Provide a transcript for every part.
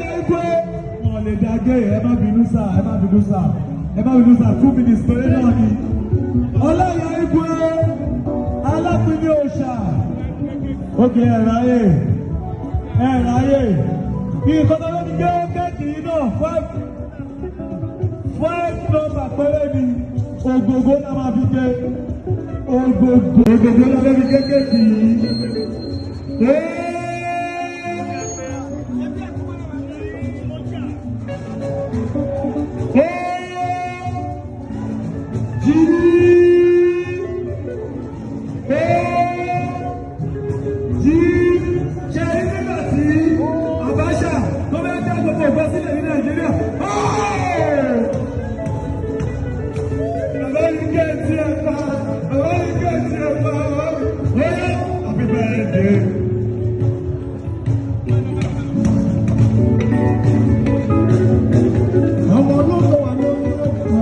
Ọláìyá Igwe wọn lè dàgé. Ẹ má bínú sá, ẹ má bínú sá, ẹ má bínú sá, 2 minutes péré náà ni. Ọláìyá Igwe Alápínní òòṣà. Ókè, ẹ ráyè, ẹ ráyè. Nǹkan tó lóni gé cake yìí náà, five five number péré ni. Ògògó náà máa fi gé. Ògògó, ògògó náà fi gé cake yìí. Ee. A G A G. Ṣe rí nígbà tí Abacha tó fẹ́ dá gbogbo ìbọn sílẹ̀ ní Nàìjíríà? Bàbá yìí gé etí ẹ̀ pa, bàbá yìí gé etí ẹ̀ pa, bàbá yìí. Happy birthday. Ọmọ olóko wà lórí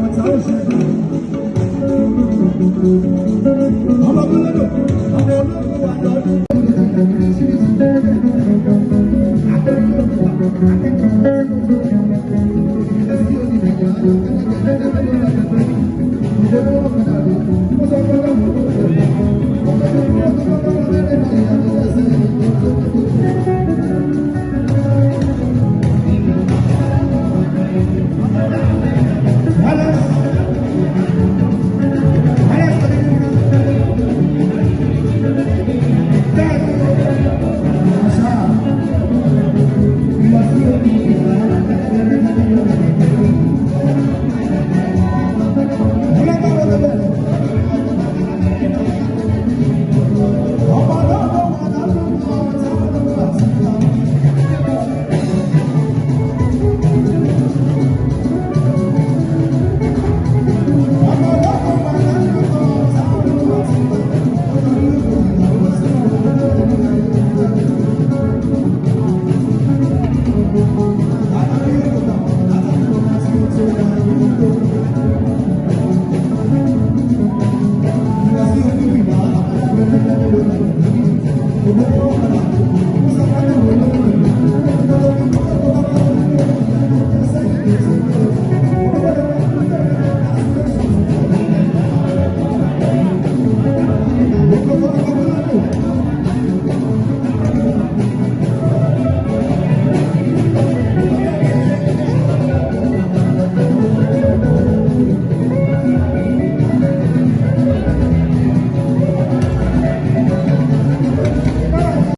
ọ̀tá òṣèlú. Ọmọ olóko, ọmọ olóko wà lórí.